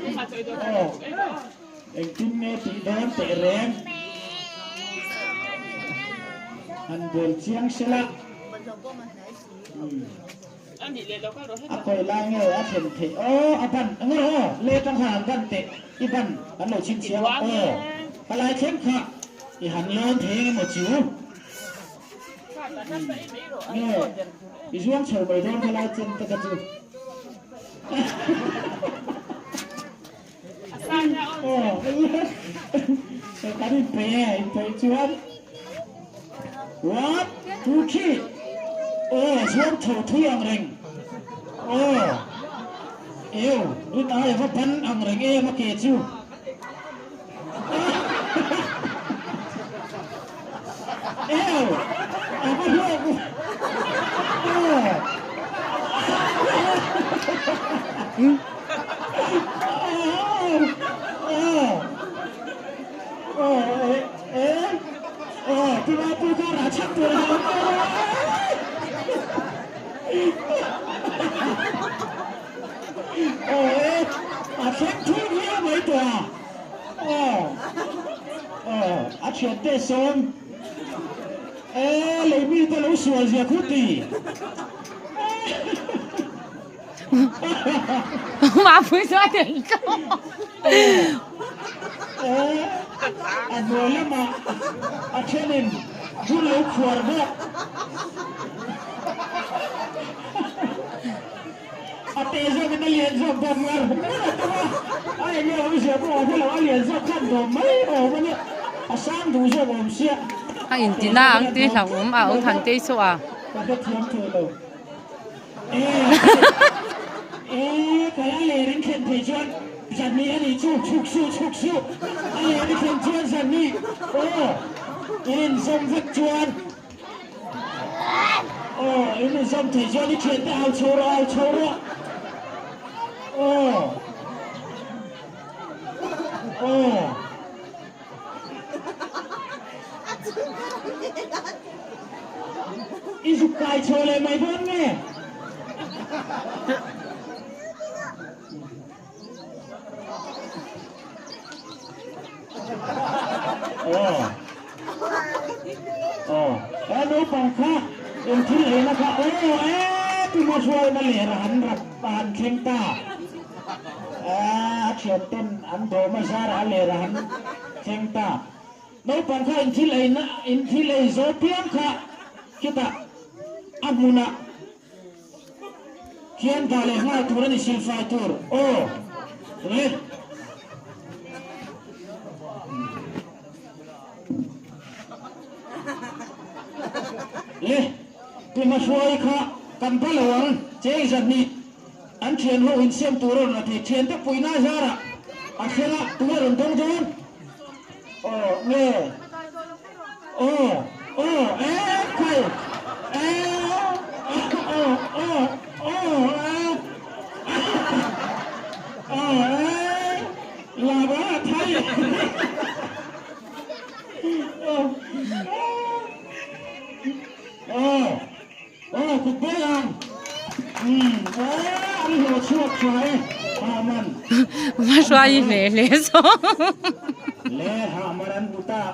Aw engtin nge tih dawn teh reng han bel chiang sela. A kawi lai nge a thlen theih aw a ban nge aw le tang khan han ban teh i ban kan lo chhinchhiang a aw ka lai thleng kha i han lawn thei engemaw chu. Nge i zuang chho mai dawn kha lai chen te kha chu. Kan inpeih e, inpeih chuan one, two, three. Aw zuang chho thui ang reng. Aw eu rin ai ava ban ang reng em a ke chu. Eu a va hlawk A thleng thui viau mai tawh a. Aw aw a thiante sawm e lei mi te lo sual zia khu ti. Mapui chu a tel tawh. Aw a hnuai lamah a thenin hun lo khuar bawk. A te zawk in a lian zawk dawm ngar ngar a tum a, a eng nge awmzia pawh a hre lo, a lian zawk khan dawm mai awm a nia, a sang duh zawk awm sia. A intina ang tih hlauhawm a aw than tei chu a. Ka hrethiam thei lo. E e kai a ler in thlen thei chuan zan ni a nih chu chhuk suh chhuk suh a ler i thlen chuan zan ni aw in inzawm vek chuan. Aw in inzawm thei chuan i thiante au chho rawh au chho rawh aw aw i zuk kai chho leh mai dawn nge Aw aw e naupang kha eng thil eina kha aw e tuma hruaina leh a han rap a han thleng ta e a thian ten an dawm a zar a ler a han thleng ta naupang kha eng thil eina eng thil ei zo piang kha khitah a hmunah Khian dah leh nghal tur a ni silfai tur aw le. Le tuma hruai kha kan ba lo ang cheng zahnih an thian ho insiam tur a rawn la thei thian te puihna zarah a thleng a tunge rawn dawng dawn aw nge. Aw aw e khai e aw aw aw e aw e la ba thai aw aw aw kut beng ang um e an hlawh chhuak tha e ha man Ma hruai hle hle zawng le ha man an hmu ta.